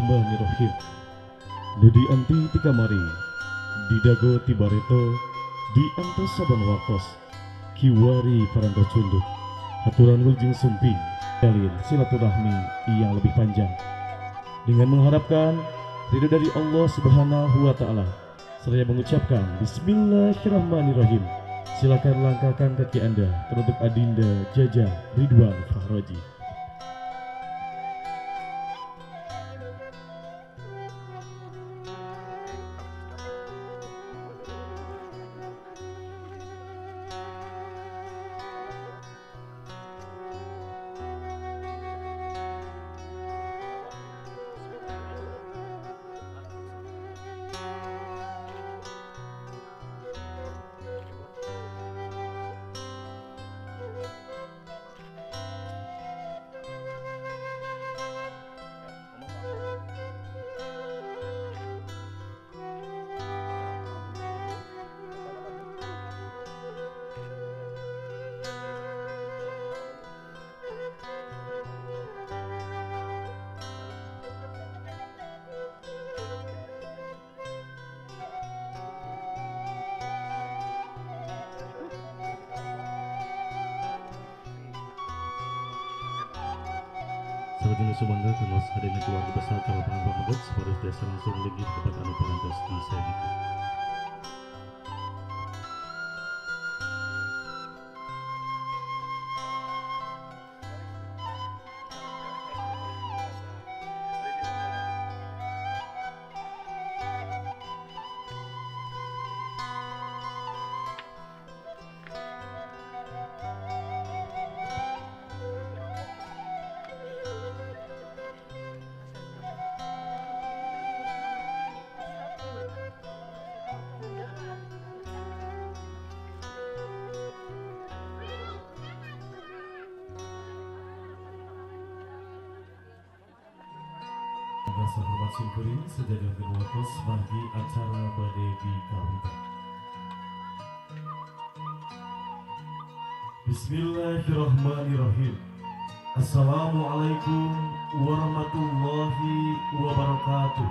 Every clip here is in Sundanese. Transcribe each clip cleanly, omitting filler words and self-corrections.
Bismillahirrahmanirrahim. Nudi anti tikamari, didago tibareto, di antos saban waktos, kiwari parantos cunduk, haturan wilujeng sumping, jalin silaturahmi yang lebih panjang. Dengan mengharapkan ridho dari Allah Subhanahu wa Ta'ala, seraya mengucapkan Bismillahirrahmanirrahim. Silakan langkahkan kaki Anda teruntuk Adinda Jajang Ridwan Fahroji. Sahabat Sumangga kenos hadirnya keluarga besar kalapangan pameget separuh desa langsung lagi tempat anu parantos di sajikan. Sahabat simkuring sejajar waktos bagi acara bade di kawitan. Bismillahirrahmanirrahim. Assalamualaikum warahmatullahi wabarakatuh.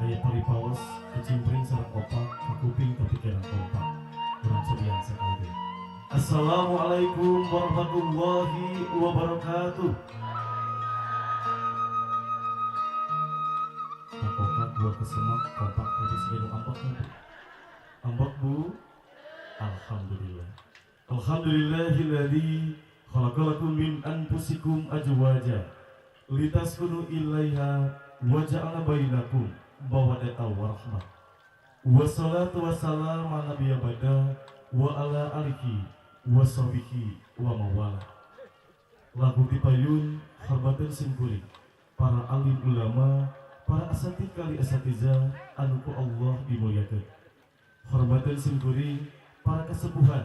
Aya paripaos kecimpring sareng opak kakuping kapikiran kompak. Urang cobian sakali deui. Assalamualaikum warahmatullahi wabarakatuh. Takokak buah kesemak kompak tadi segede ambak bu. Ambak bu. Alhamdulillah. Alhamdulillahilladzi khalaqalakum min anfusikum azwaja litaskunu ilaiha wa ja'ala bainakum mawaddatan warahmah. Wassalatu wassalamu ala nabiyina bada wa ala alihi wa sahbihi wa mawala. Lagu dipayun hormaten simkuring para alim ulama, para asatid kali asatiza anu ku Allah dimuliakeun. Hormaten simkuring para kesepuhan,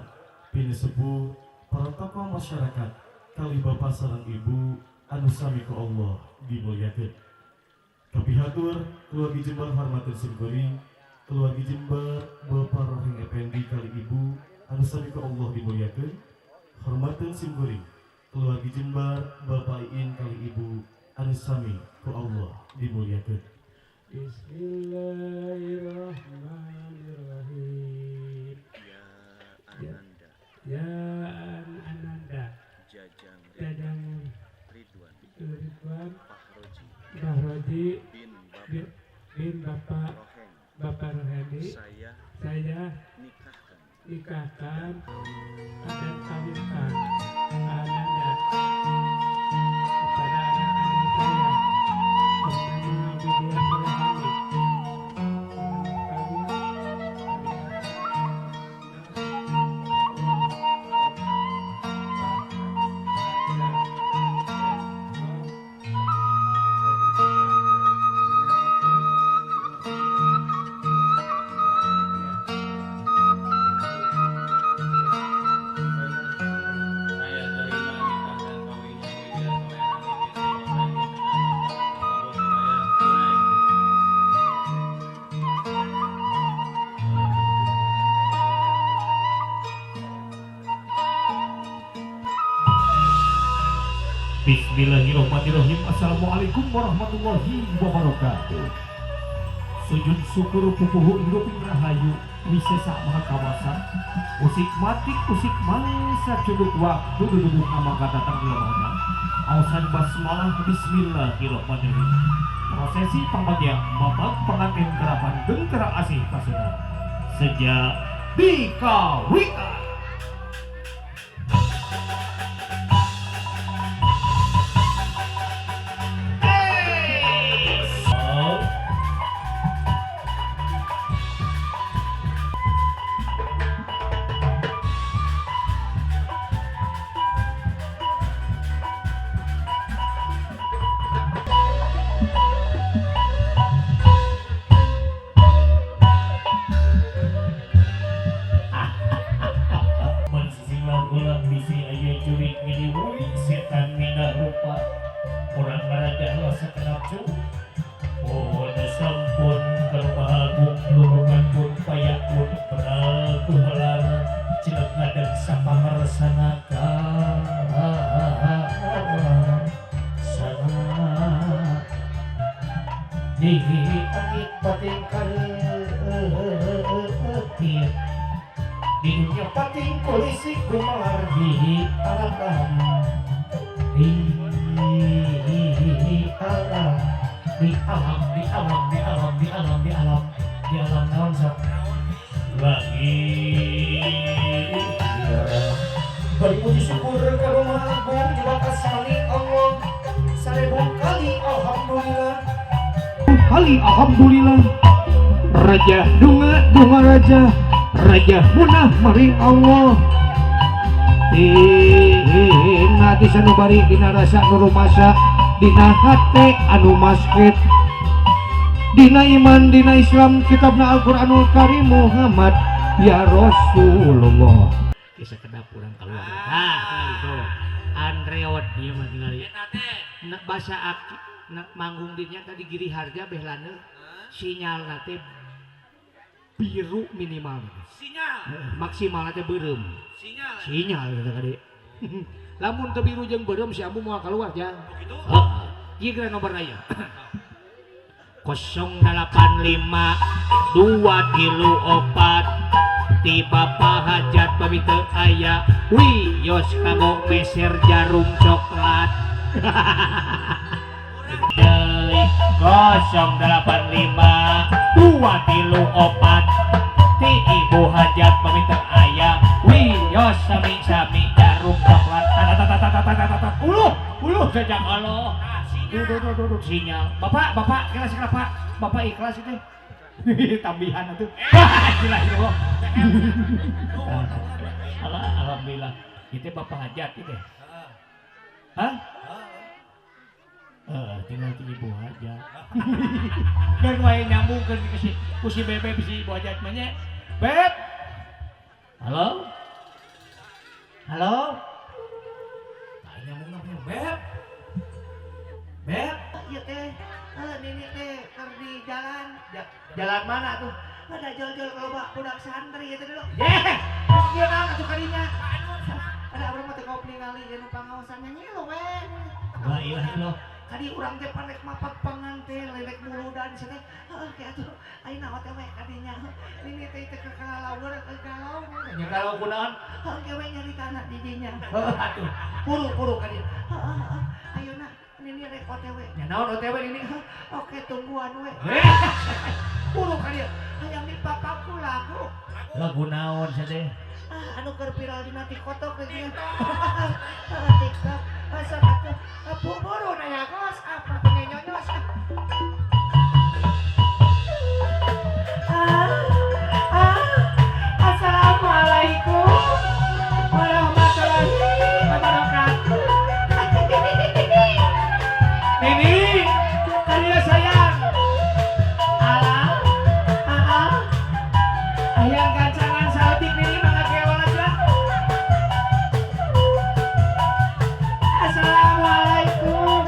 pinisepuh, para tokoh masyarakat kali bapak sareng ibu anu sami ku Allah dimuliakeun. Kapihatur keluarga Jember hormaten simkuring, keluarga Jember Bapak Rohing Effendi kali ibu anu sami ku Allah dimuliakeun. Hormaten simkuring keluarga Jember Bapak Iin kali ibu anu sami ku Allah dimuliakeun. Bismillahirrahmanirrahim. Ya Ananda. Ya Ananda. Jajang Jajang Ridwan Ridwan Fahroji Fahroji bin Bapak bin Bapak Roheng. Bapak Roheni. Saya Saya nikahkan nikahkan dan kawinkan Ananda kepada anak kandung saya bernama Widya Surahani. Kawin Bismillahirrahmanirrahim. Assalamualaikum warahmatullahi wabarakatuh. Sujud syukur pupuhu hirup rahayu wisesa maha kawasa. Usik matik usik mangsa cuduk waktu duduk nama datang di lemahnya. Ausan basmalah bismillahirrahmanirrahim. Prosesi pangbagian babak pengantin kerapan gengkera asih pasunan sejak dikawitan. Di dunia pating polisi gumelar di alam, di alam, di alam, di alam, di alam, di alam, di alam, di alam naon sok lagi. Beri puji syukur ka Maha Agung dibakar sali Allah seribu kali alhamdulillah. Kali alhamdulillah. Raja dunga dunga raja. Raja munah maring Allah. Dina sanubari dina rasa nu rumasa dina hate anu masket dina iman dina Islam kitabna Al-Qur'anul Karim Muhammad ya Rasulullah. Kisah kedap urang keluar. Nah, itu Andreot ieu mah tingali. Basa aki manggung dinya tadi Giri Harja behlana sinyal teh biru minimal. Sinyal. Maksimal teh beureum. Sinyal. Sinyal kata kade. Lamun teu biru jeung beureum si ambu moal keluar jang. Begitu. Heeh. Ieu geura nomorna ieu. 085 234 ti Bapak Hajat pami teu aya wios kanggo meser jarum coklat. Deui 085 234 ti Ibu Hajat pami teu aya wios sami-sami jarum coklat. Uluh, uluh jajak Allah. Duh, sinyal. Bapak, bapak, ikhlas ikhlas Pak. Bapak ikhlas itu. Tambihan atuh. Gila itu. Alhamdulillah. Itu Bapak Hajat itu. Hah? Tinggal ti Ibu Hajat. Dan wae nyambung ke si ku si Bebe si Ibu Hajat mah nya. Beb. Halo? Halo? Nah, nyambung namanya Beb. Beb, Iya teh, nini teh keur di jalan. Jalan mana tuh? Ada jol-jol loba budak santri itu dulu. Yeh, ieu naon atuh kadinya? Ada urang mah teu kopi ningali nu pangaosan nyanyi lo we. La ilaha illallah. Kadi urang teh panek mapak panganten lelek muludan sia teh. Heuh ke atuh ayeuna teh we kadinya. Nini teh teu keur kalaweur galau. Nya galau kunaon? Heuh ke we nyaritana di dinya. Heuh atuh. Puru-puru kadinya. Heuh ayeuna nini rek OTW. Nya naon OTW nini? Oke tungguan we. Puru kadieu. Hayang dipapaku lagu. Lagu naon sia teh? Ah anu keur viral dina TikTok teh nya. TikTok. Asa atuh buru nanya kos apa teh nyonyos. Assalamualaikum warahmatullahi wabarakatuh. Nini, kalian sayang. Alah, Ayang kancangan saltik nini mangga kewan aja. Assalamualaikum.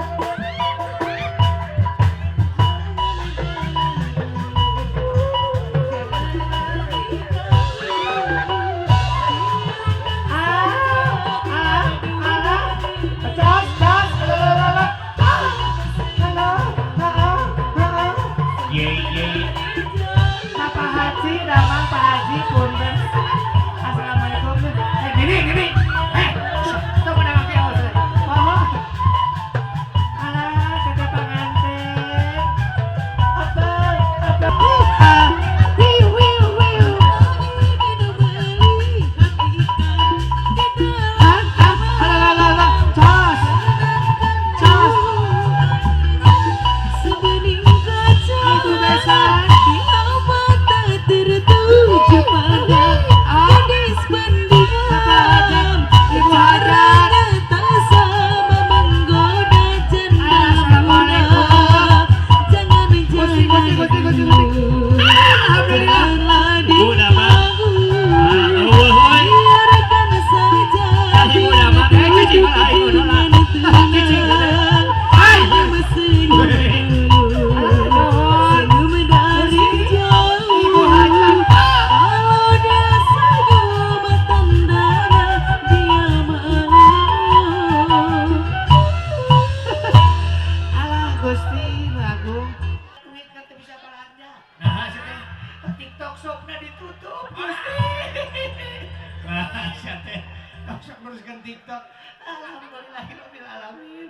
Sok neruskeun TikTok. Alhamdulillahirabbil alamin.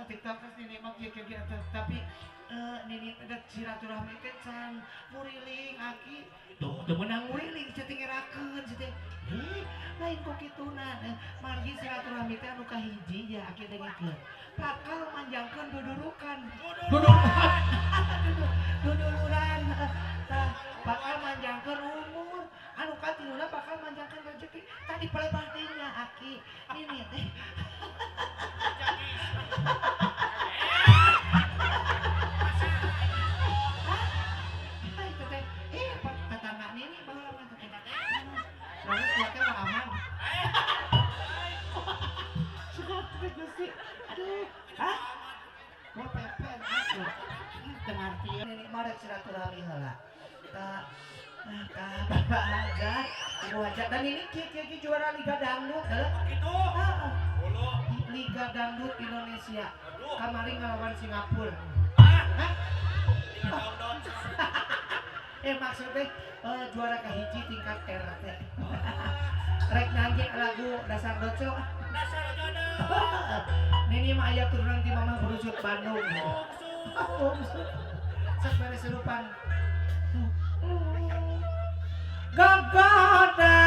TikTok terus nini mah kieu kieu tapi nini teh silaturahmi teh can muriling aki. Tuh, teu meunang Muriling sia teh ngerakeun sia teh. Heh, lain ku kituna. Margi silaturahmi teh anu kahiji ya aki dengekeun. Bakal manjangkeun dudurukan. Dudurukan. Duduluran. Tah, bakal manjangkeun umur. Anu katiluna bakal manjangkeun rezeki. Tadi pelebah deui nya aki. Nini teh. Ah, itu teh. Tetangga nini baheula mah teh. Lalu kuatnya mah aman. Suka teh Gusti. Aduh, hah? Gua pepen atuh. Teu ngarti. Nini mah rek silaturahmi heula. Tah, tah, Bapak Hajat, Ibu Hajat dan ini kieu kieu juara Liga Dangdut heuh. Gitu. Heeh. Bolo. Liga Dangdut Indonesia. Aduh. Kamari ngelawan Singapura. Ah, Hah? tinggal download. Maksudnya juara kahiji tingkat RT. Rek nyanyi lagu Dasar Doco. Dasar jodoh. Nini mah aya turunan ti Mamah Berusut Bandung. Bungsu. Bungsu. Sok beres serupan. Gogoda.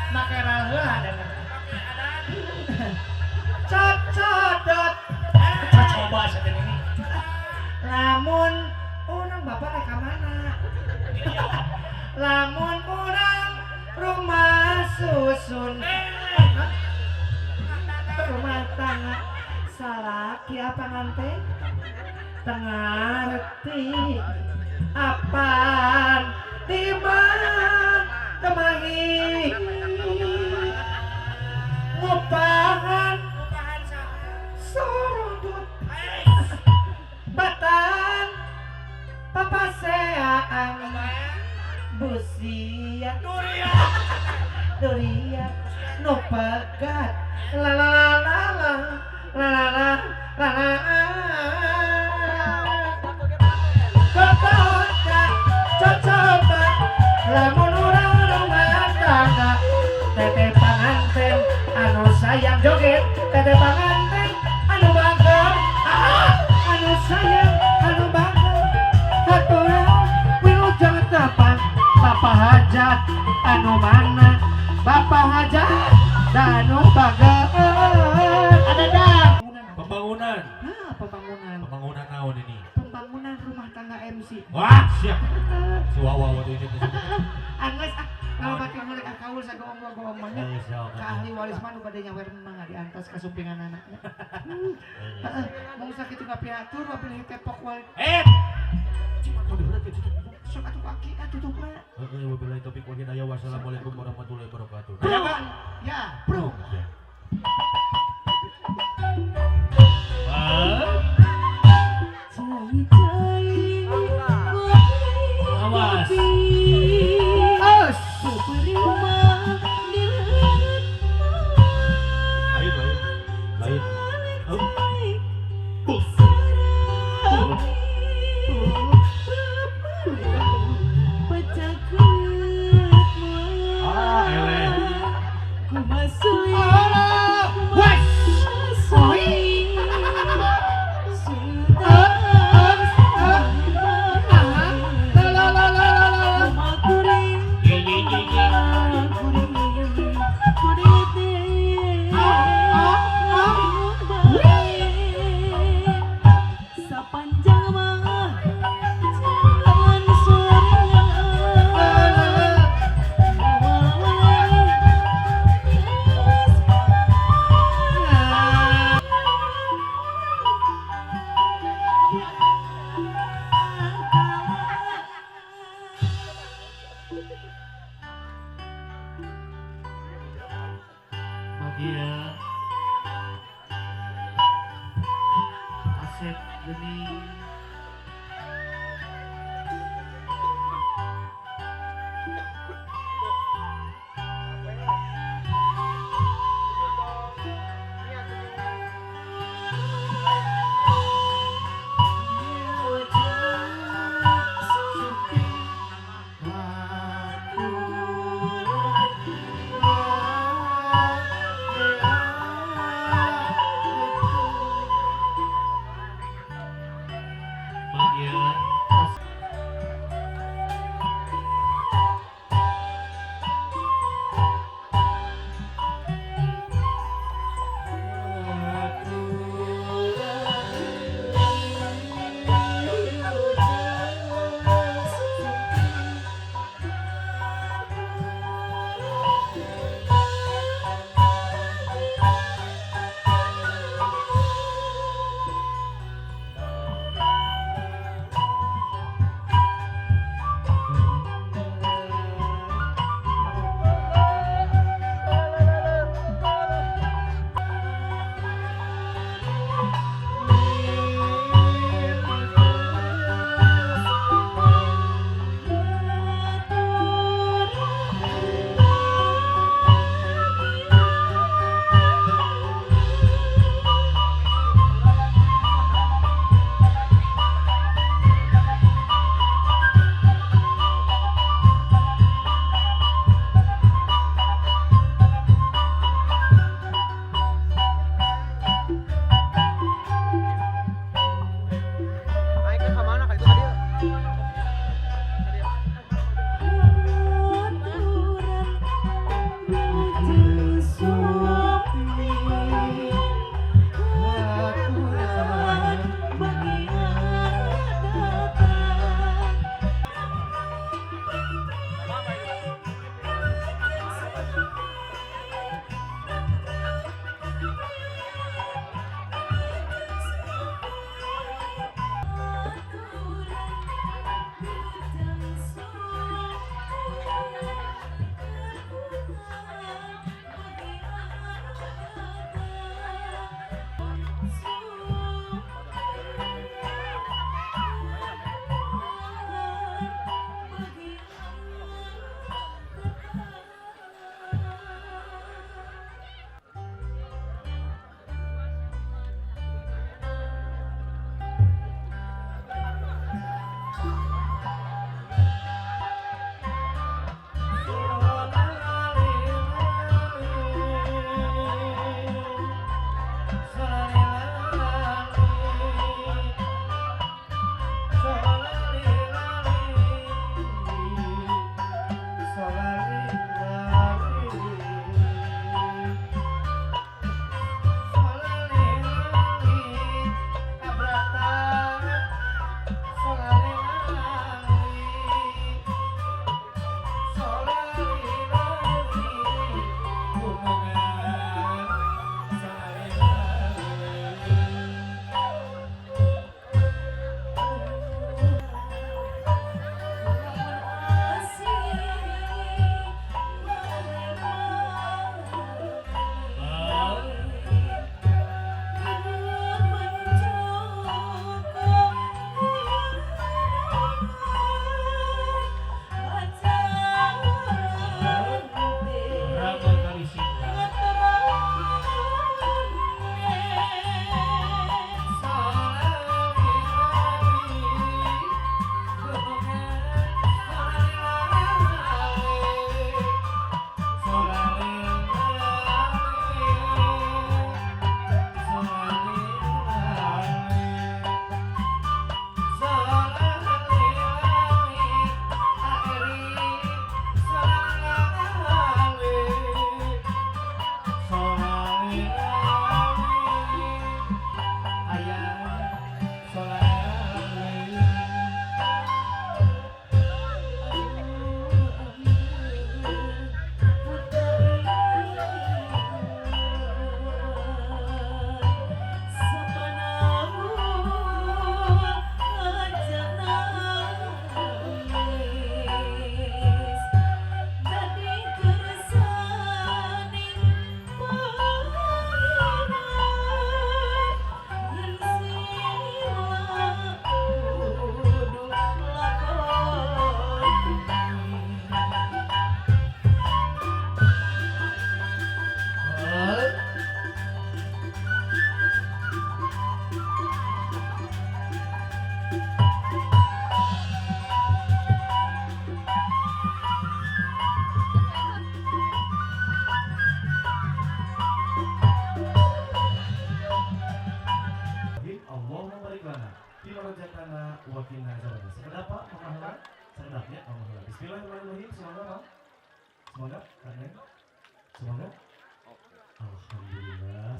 Make ral heula dan. Pakai adan. Cocodot. Coba saja ini. Lamun urang bapak rek ka mana? Lamun urang rumah susun. Rumah tangga salaki apa nganten? Tengarti apaan timbang kemahi ngupahan Upahan saha? sorudut Eh, batan papaseaan busia durian. durian nu pegat la la la la la la la la la la Gogoda cocoba lamun urang rumah tangga tete panganten anu sayang joget tete panganten anu bager anu sayang anu bager haturan wilujeng tepan Bapak Hajat anu mana Bapak Hajat anu bager ada dah. Pembangunan. Nah, pembangunan Pembangunan tahun ini. Pembangunan rumah tangga MC. Wah, siap. Si Wawa waktu ini. Anggeus ah, ngalamat ngolek ah kaul sagoong-goong mah nya. Eh, siap. Ka ahli waris mah nu bade nyawer mah diantos kasumpingan anaknya. Heeh, mung sakitu ngapiatur wabil tepok wal. Eh. Sok atuh kaki atuh tutupna. Oke, wabillahi taufiq wal hidayah. Wassalamualaikum warahmatullahi wabarakatuh. Bro. Ya, bro. Ya. Awas. Us. Lain, lain. Lain. Oh. Ah, eleh. Wes. Oi. La la la la la la. Ye ye ye ye. Sepanjang mah jalan surya. Bagia Asep Geni. Ah.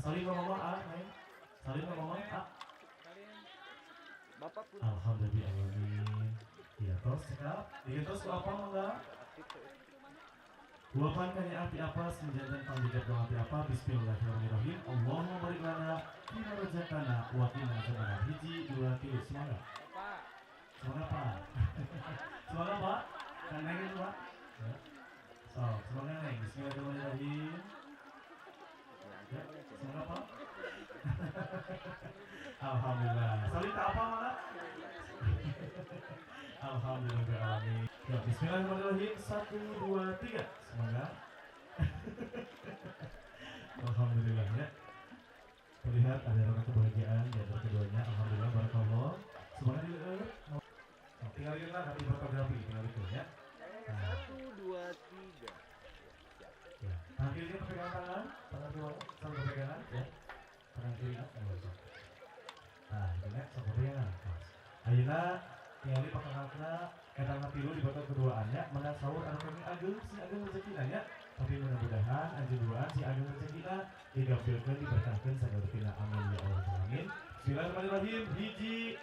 Salim ka mama, ah, Neng. Salim ka mama, ah. Bapak pun Alhamdulillah alamin. Ya, tos cekap. Ieu tos ku apa mangga? Huapan kanya api apa senjata panggil doa api apa. Bismillahirrahmanirrahim. Allahumma barik lana fima razaqtana wa qina adzabannar. Hiji, dua, tilu. Semangat. Semangat, Pak. Semangat, Pak. Kan neng itu, Pak. Ya. So, semangat neng. Bismillahirrahmanirrahim. Ya, semangat, Pak. Alhamdulillah. Salim tak apa mana? Alhamdulillah alamin. Ya, bismillahirrahmanirrahim. 1, 2, 3. Semangat. Alhamdulillah ya. Terlihat ada rasa kebahagiaan di antara keduanya. Alhamdulillah barakallah. Semangat dulu. Tinggalin lah tapi fotografi tinggal itu ya. Nah, 1, 2, 3. Ya. Tangan kirinya pegangan tangan, tangan kiri sambil berpegangan ya. Tangan kiri enggak usah. Nah, ini ya, sambil berpegangan. Ayeuna tingali pakangna eta tilu di botol keduaannya menang sahur anu kami ageung si ageung rezekina nya. Tapi mudah-mudahan anjeun duaan si ageung rezekina digampilkeun diberkahkeun sagaleutina amin ya Allah amin. Bismillahirrahmanirrahim. 1,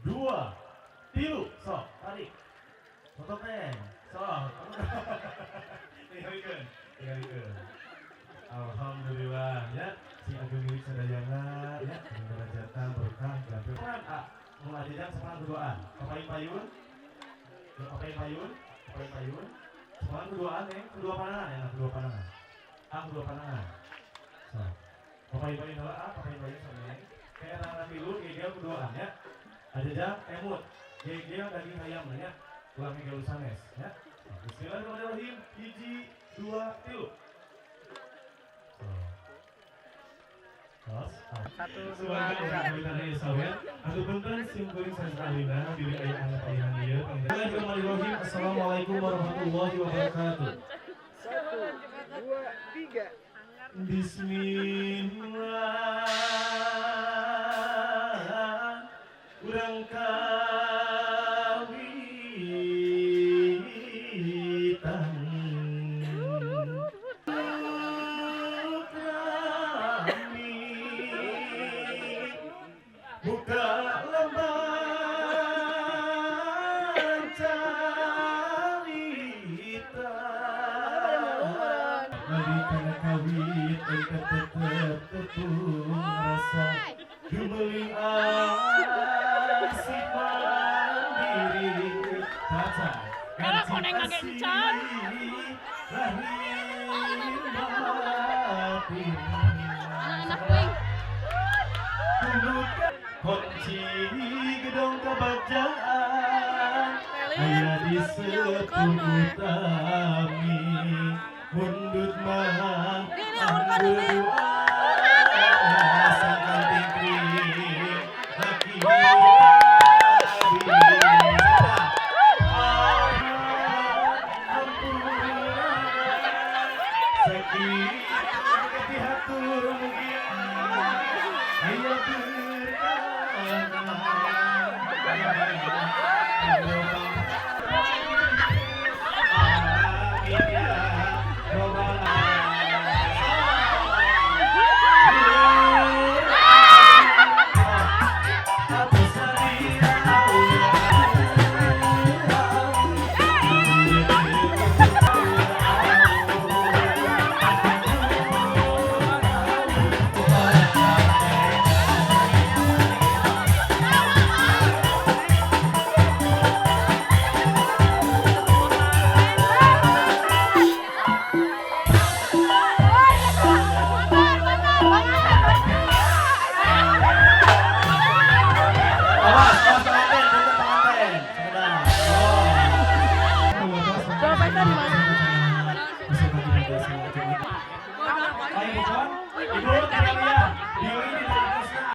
2, 3, sok tarik. Foto teh. Sok. Tingalikeun, tingalikeun. Alhamdulillah ya, si ageung milik sadayana ya, derajatna berkah gampil. Peran A, mulai jajang sekarang berdoa. Papain payun. Papain payun, papain payun. Sekarang berdoaan ya, kedua pandangan ya, kedua pandangan. Ah, kedua pandangan. So. Papain payun heula ah, papain payun sampe. Kayak tangan tilu gegel keduaan ya. Ajajang emut, gegel daging ayam ya. Ulah gegel sanes ya. Bismillahirrahmanirrahim. 1, 2, 3. Terus, 1, 2, 3. Atuh punten sim kuring sanes alina bilih aya anak palihan ieu. Bismillahirrahmanirrahim. Assalamualaikum warahmatullahi wabarakatuh. 1, 2, 3. Bismillah. Urang kawitan. Buka lembar carita. Nalika kawit engke tetep tepung rasa gemeling asih mandiri kaca Kalau koneng ngage encan. Lahir batin. Anak-anak wing. Kunci gedong kebagjaan aya di sepuh utami mundut mah Ini, ini. Sangkan tingkring laki Sakit dihatur mugia aya Awas, awas pengantin, punten pengantin. Sekedar. Oh. Ayo, Ibu, Ibu, tinggal ya. Diuring di